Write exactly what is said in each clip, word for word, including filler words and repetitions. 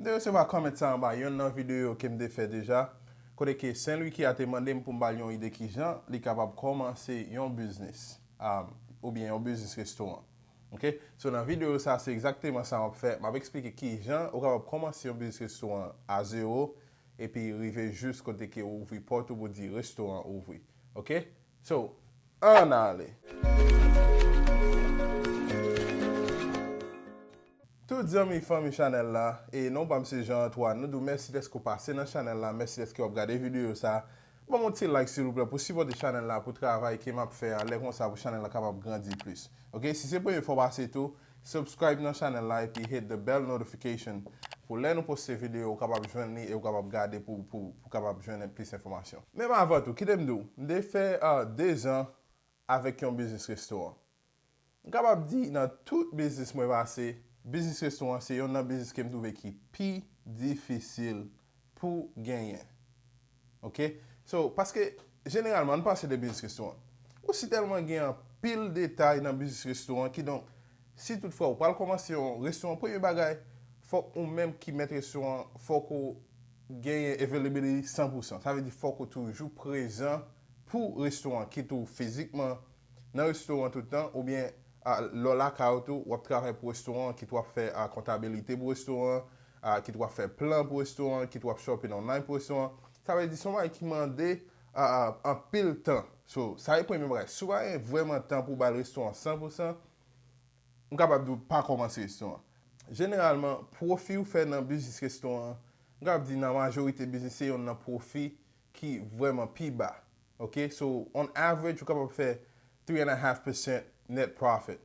Te resevwa kòmant sa anba yonn nan videyo ke m te fè deja, kote ke Saint Louis ki a te mande m pou m ba l yon ide kijan li kapab kòmanse yon biznis, um, oubyen yon biznis restoran. Ok? So, nan videyo sa, se egzakteman sa m ap fè. M ap eksplike kijan ou kapab kòmanse yon biznis restoran a zewo, epi rive jis kote ke ou ouvri pòt ou pou di restoran ouvri. Ok? So, ann ale. Tout zanmi fanmi chanèl la, e non pa m se Jean Antoine, nou di w mèsi dèske w pase nan chanèl la, mèsi dèske w ap gade videyo sa. Ban m yon ti like silvouplè pou sipòte chanèl la, pou travay ke m ap fè a, lè konsa pou chanèl la kapab grandi plis. Ok, si se premye fwa w pase tou, subscribe nan chanèl la epi hit the bell notification pou lè nou poste videyo ou kapab jwenn li e ou kapab gade pou, pou, pou kapab jwenn plis enfòmasyon. Menm avan tou, kite m di w, m te fè uh, de zan avèk yon biznis restoran. M kapab di nan tout biznis mwen pase, biznis restoran se yonn nan biznis ke m twouve ki pi difisil pou genyen. Ok? So, paske jeneralman, ann panse de biznis restoran. Ou si tèlman gen anpil detay nan biznis restoran, kidonk, si toutfwa ou pral kòmanse yon restoran, premye bagay, fòk ou menm ki mèt restoran, fòk ou genyen availability san pou san. Sa vle di fòk ou toujou prezan pou restoran, kit ou fizikman nan restoran tout tan, oubyen a, lè w lakay ou tou, w ap travay pou restoran, kit w ap fè a, kontabilite pou restoran, a, kit w ap fè plan pou restoran, kit w ap shopping online pou restoran. Sa vle di se yon bagay ki mande a, a, anpil tan. So, sa e premye bagay. Si w pa gen vrèman tan pou w ba l restoran san pou san, m kapab di w pa kòmanse restoran. Jeneralman, pwofi ou fè nan biznis restoran an, m kapab di nan majorite biznis se yonn nan pwofi ki vrèman pi ba. Ok? So, on average, ou kapab fè three and a half percent net profit.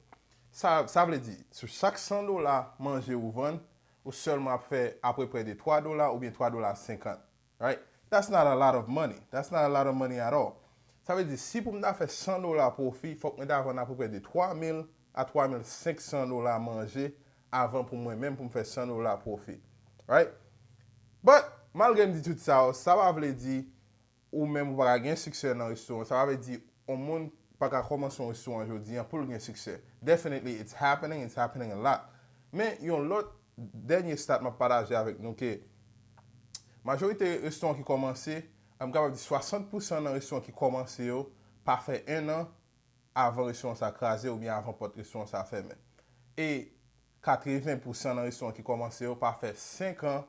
Sa, sa vle di, sou chak san dola manje ou vann, ou sèlman ap fè apeprè de twa dola oubyen twa dola senkant. Right? That's not a lot of money. That's not a lot of money at all. Sa vle di, si pou m ta fè san dola pwofi, fòk mwen ta vann apeprè de twa mil a twa mil senk san dola manje avan pou mwen menm pou m fè san dola pwofi. Right? But, malgre m di tout sa yo, sa pa vle di ou menm ou pa ka gen siksè nan restoran. Sa pa vle di yon moun pa ka kòmanse yon restoran jodi an pou l gen siksè. Definitely, it's happening, it's happening a lot. Men yon lòt dènye stat m ap pataje avèk nou ke majorite restoran ki kòmanse, m kapab di swasant pou san nan restoran ki kòmanse yo pa fè en an avan restoran sa kraze oubyen avan pòt restoran sa fèmen. E katreven pou san nan restoran ki kòmanse yo pa fè senk an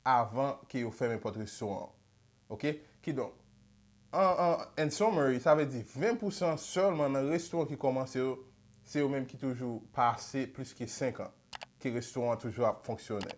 avan ke yo fèmen pòt restoran an. Ok? Kidonk, an, an, in summary, sa vle di ven pou san sèlman nan restoran ki kòmanse yo, se yo menm ki toujou pase plis ke senk an ke restoran an toujou ap fonksyone.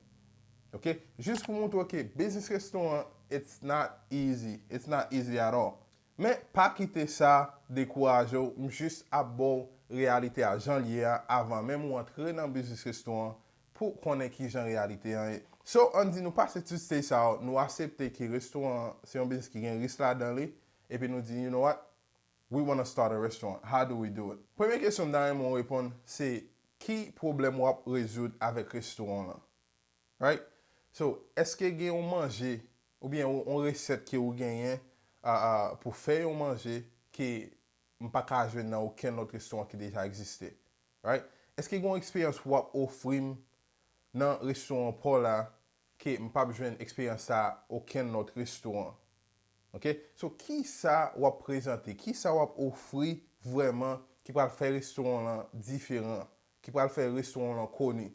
Ok? Jis pou montre w ke biznis restoran, it's not easy. It's not easy at all. Men, pa kite sa dekouraje w, m jis ap ba w reyalite a jan l ye a avan menm ou antre nan biznis restoran pou konnen kijan reyalite an ye. So, ann di nou pase tout stage sa yo, nou aksepte ke restoran an se yon biznis ki gen risk ladan li, epi nou di, you know what? We wanna start a restaurant. How do we do it? Premye kesyon m ta renmen w reponn, se ki pwoblèm w ap rezoud avèk restoran w lan? Right? So, èske gen yon manje oubyen yon, yon resèt ke ou genyen a, a, pou fè yon manje ke m pa ka jwenn nan okenn lòt restoran ki deja egziste? Right? Èske gen yon eksperyans w ap ofri m nan restoran pa w la ke m p ap jwenn eksperyans sa a okenn lòt restoran? Ok? So, kisa w ap prezante? Kisa w ap ofri vrèman ki pral fè restoran w lan diferan? Ki pral fè restoran w lan koni?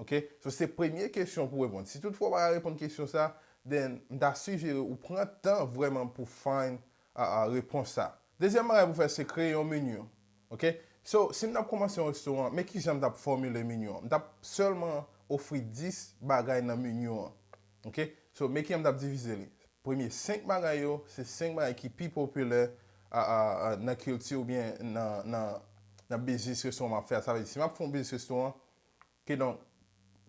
Ok? So, se premye kesyon pou w reponn. Si toutfwa w pa ka reponn kesyon sa, then m ta sijere ou pran tan vrèman pou find a, a, repons sa. Dezyèm bagay pou fè, se kreye yon menu. Ok? So, si m t ap kòmanse yon restoran, men kijan m t ap fòmile menu an? M t ap sèlman ofri dis bagay nan menu an. Ok? So, men kijan m t ap divize li. Premye senk bagay yo, se senk bagay ki pi popilè a, a, a, nan kilti oubyen nan, nan, nan biznis restoran m ap fè a. Sa vle di, si m ap fè yon biznis restoran, kidonk,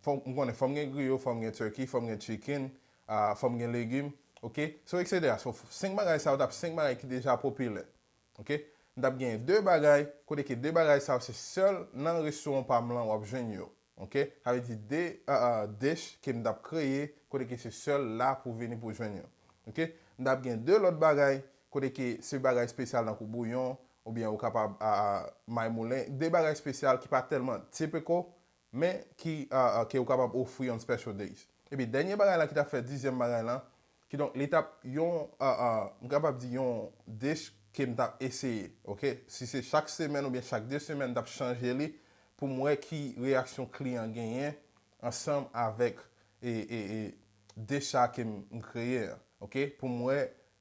fò, m konnen fò m gen griyo, fò m gen turkey, fò m gen chicken, a, fò m gen legim, ok? So, et cetera. So, senk bagay sa yo t ap senk bagay ki deja popilè. Ok? M t ap gen de bagay, kote ke de bagay sa yo se sèl nan restoran pa m lan w ap jwenn yo. Ok? Sa vle di de, a, a, dish ke m t ap kreye, kote ke se sèl la pou vini pou jwenn yo. Ok? M t ap gen de lòt bagay, kote ke se bagay espesyal tankou bouyon, oubyen ou kapab, a, a, may moulen. De bagay espesyal ki pa tèlman typical, men ki, a, a, ke ou kapab ofri on special days. Epi dènye bagay la ki t ap fè dizyèm bagay lan, kidonk li t ap yon, uh, uh, m kapab di yon dish ke m t ap eseye, oke? Si se chak semèn oubyen chak de semèn, m t ap chanje li pou m wè ki reyaksyon kliyan genyen ansanm avèk e, e, e dish sa ke m, m kreye an, oke? Pou m wè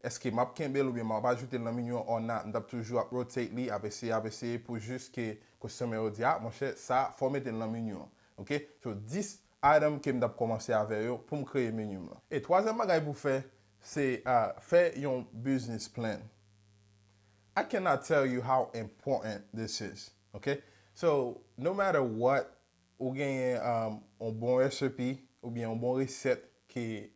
èske m ap kenbe l oubyen m ap ajoute l nan menu an or not. M t ap toujou ap rotate li, ap eseye, ap eseye pou jis ke customer yo di, ah, monchè, sa, fò w mete l nan menu an, oke? So, dis item ke m t ap kòmanse avè yo pou m kreye menu m lan. E twazyèm bagay pou fè, se, uh, fè yon business plan. I cannot tell you how important this is, okay? So, no matter what, ou genyen, um, yon bon recipe oubyen yon bon resèt ke,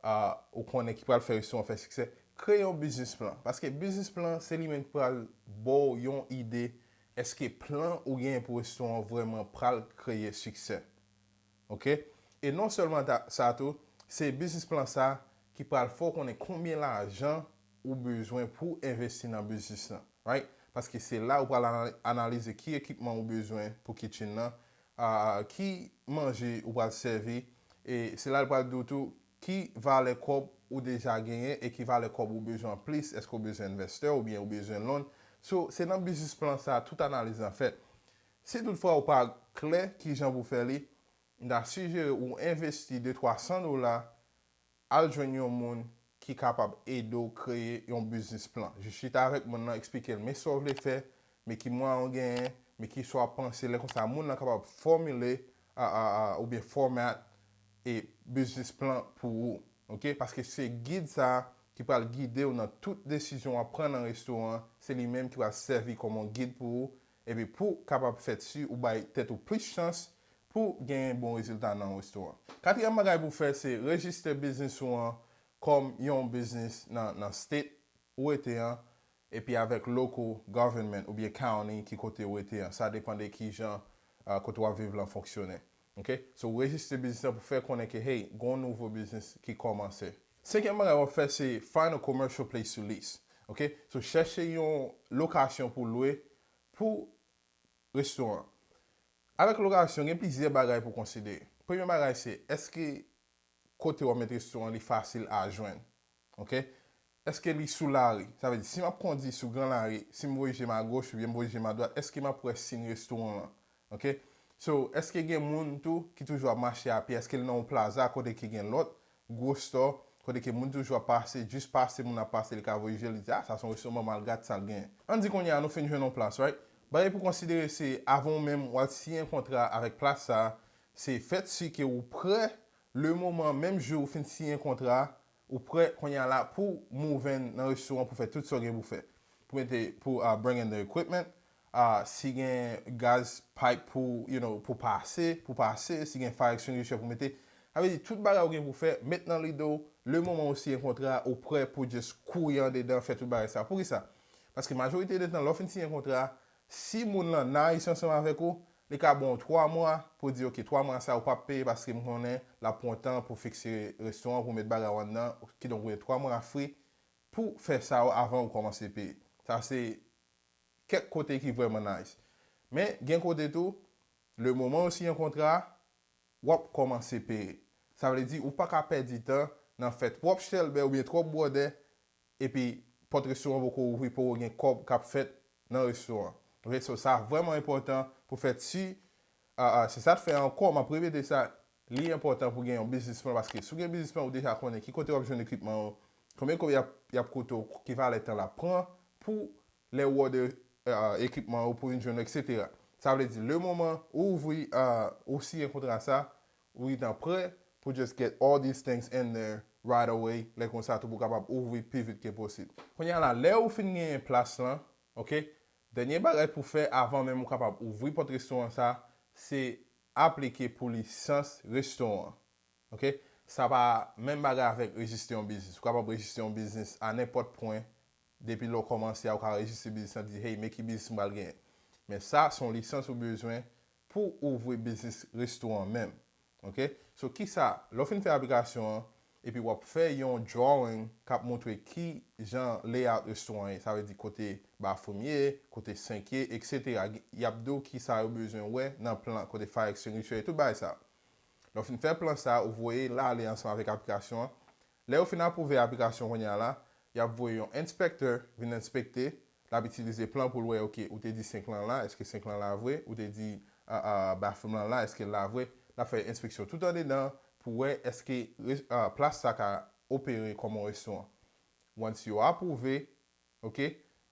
uh, ou konnen ki pral fè restoran fè siksè, kreye yon business plan. Paske business plan, se li menm ki pral ba w yon ide, èske plan ou genyen pou restoran an vrèman pral kreye siksè. Oke? E non sèlman ta, sa tou, se business plan sa ki pral fè w konnen konbyen lajan ou bezwen pou envesti nan business lan, right? Paske se la ou pral anal-, analize ki ekipman ou bezwen pou kitchen nan, ah, ki manje ou pral sèvi, e se la l pral di w tou ki valè kòb ou deja genyen e ki valè kòb ou bezwen anplis, èske w bezwen envestè oubyen ou bezwen loan. So, se nan business plan sa tout analiz lan fèt. Si toutfwa ou pa klè kijan pou fè li, m ta sijere ou envesti de twa san dola, al jwenn yon moun ki kapab ede w kreye yon business plan. Jis chita avèk moun nan, eksplike l men sa w vle fè, men ki mwayen w genyen, men ki sa w ap panse. Lè konsa, moun nan kapab fòmile, a, a, a, oubyen format e business plan pou ou. Oke? Paske se gid sa a ki pral gide w nan tout desizyon w ap pran nan restoran an. Se li menm ki pral sèvi kòm yon gid pou ou. Epi pou kapab fèt si ou bay tèt ou plis chans pou genyen bon rezilta nan restoran. Katriyèm bagay pou fè, se rejistre biznis ou an kòm yon biznis nan, nan state ou rete an, epi avèk local government oubyen county ki kote ou rete an. Sa depann de kijan, uh, kote w ap viv lan fonksyone. Oke? So, rejistre biznis lan pou fè konnen ke, hey, gen yon nouvo biznis ki kòmanse. Senkyèm bagay w ap fè, se find a commercial place to lease. Oke? So, chèche yon lokasyon pou lwe pou restoran. Avèk lokasyon, gen plizyè bagay pou konsidere. Premye bagay se, èske kote w ap met restoran li fasil a jwenn? Oke? Èske li sou lari? Sa vle di, si m ap kondi sou gran lari, si m voye je m agoch oubyen m voye je m adwat, èske m ap wè siy restoran lan? Oke? So, èske gen moun tou ki toujou ap mache a pye? Èske l nan yon plaza kote ki gen lòt gwo store, kote ke moun toujou ap pase, jis pase moun ap pase, li ka voye je l, li di, ah, sa se yon restoran, m al gad sa l genyen. Ann di kounye a nou fin jwenn yon plas, right? Bagay pou konsidere se, avan w menm w al siyen kontra avèk plas sa a, se fèt si ke ou prè, le moman, menm jou ou fin siyen kontra a, ou prè kounye a la pou move nan restoran pou fè tout sa w gen pou fè. Pou mete, pou, uh, bring in the equipment, uh, si gen gaz pipe pou, you know, pou pase, pou pase, si gen fire extinguisher pou mete. Sa vle di, tout bagay ou gen pou fè, met nan lide w, le moman ou siyen kontra a, ou prè pou just kouri andedan, fè tout bagay sa. Poukisa? Paske majorite de tan, lè w fin siyen kontra a, si moun lan nice ansanm avèk ou, li ka ba w twa mwa pou di, oke, twa mwa sa ou p ap peye paske m konnen l ap pran tan pou fikse restoran, pou met bagay ou anndan, kidonk ou gen twa mwa free pou fè sa yo avan ou kòmanse peye. Sa se kèk kote ki vrèman nice. Men gen kote tou, le moman ou siyen kontra a, w ap kòmanse peye. Sa vle di ou pa ka pèdi tan nan fè twòp chèlbè oubyen twòp bwòdè, epi pòt restoran poko ouvri, poko gen kòb k ap fèt nan restoran. Oke, so sa vrèman enpòtan pou fèt si, ah, ah, se sa k fè ankò, m ap repete sa, li enpòtan pou gen yon biznis plan, paske si w gen biznis plan, ou deja konnen ki kote w ap jwenn ekipman yo, konbyen kòb y ap, y ap koute w, ki valè tan l ap pran pou lè w òde, ah, ekipman yo pou vin jwenn yo, etsetera. Sa vle di, le moman ou ouvri, ah, ou siyen kontra sa, ou gentan prè pou just get all these things in there right away, lè konsa tou pou w kapab ouvri pi vit ke posib. Kounye a la, lè ou fin genyen plas lan, oke, dènye bagay pou fè avan menm ou kapab ouvri pòt restoran sa, se aplike pou lisans restoran. Oke? Sa pa menm bagay avèk rejistre yon biznis. Ou kapab rejistre yon biznis a nenpòt pwen. Depi lè w kòmanse a, ou ka rejistre biznis lan, di, hey, men ki biznis m pral genyen. Men sa, se yon lisans ou bezwen pou ouvri biznis restoran menm. Oke? So, kisa? Lè w fin fè aplikasyon an, epi w ap fè yon drawing k ap montre ki jan layout restoran ye. Sa vle di kote bathroom ye, kote sink ye, etsetera. Y ap di w kisa yo bezwen wè nan plan, kote fire extinguisher ye, tout bagay sa. Lè w fin fè plan sa, ou voye l ale ansanm avèk aplikasyon an. Lè yo fin apwouve aplikasyon kounye a la, y ap voye yon inspector vin enspekte, l ap itilize plan pou l wè, ok, ou te di senk lan la, èske senk lan la vre? Ou te di uh, uh, bathroom lan la, èske l la vre? L ap fè enspeksyon tout andedan pou wè èske uh, plas sa ka opere kòm yon restoran. Once yo apwouve, ok,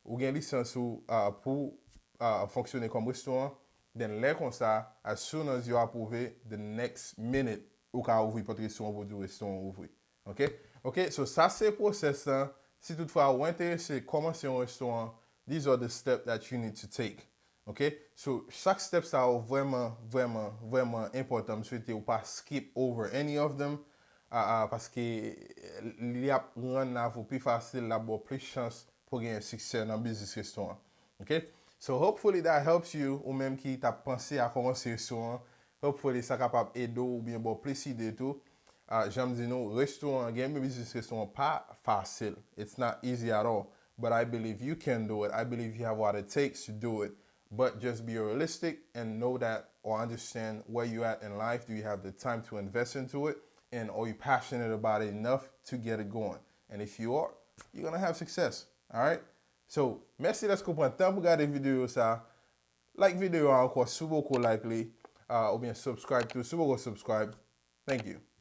ou gen lisans ou uh, pou uh, fonksyone kòm restoran, then lè konsa, as soon as yo apwouve, the next minute, ou ka ouvri pòt restoran pou di restoran ouvri. Ok? Ok, so sa se pwosès lan. Si toutfwa ou enterese kòmanse yon restoran, these are the steps that you need to take. Ok? So chak step sa yo vrèman, vrèman, vrèman enpòtan. M swete ou pa skip over any of them. Uh, uh, paske li ap rann lavi w pi fasil, l ap ba w plis chans pou w genyen siksè nan biznis restoran. Ok? So hopefully that helps you, ou menm ki t ap panse a kòmanse restoran, hopefully sa kapab ede w oubyen ba w plis ide tou. Uh, jan m di nou, restoran, gen biznis restoran pa fasil. It's not easy at all. But I believe you can do it. I believe you have what it takes to do it. But just be realistic and know that or understand where you at in life. Do you have the time to invest into it? And are you passionate about it enough to get it going? And if you are, you're gonna have success. All right? So, mèsi dèske w pran tan pou gade videyo sa. Like videyo a ankò si w poko like li, uh, oubyen subscribe tou si w poko subscribe. Thank you.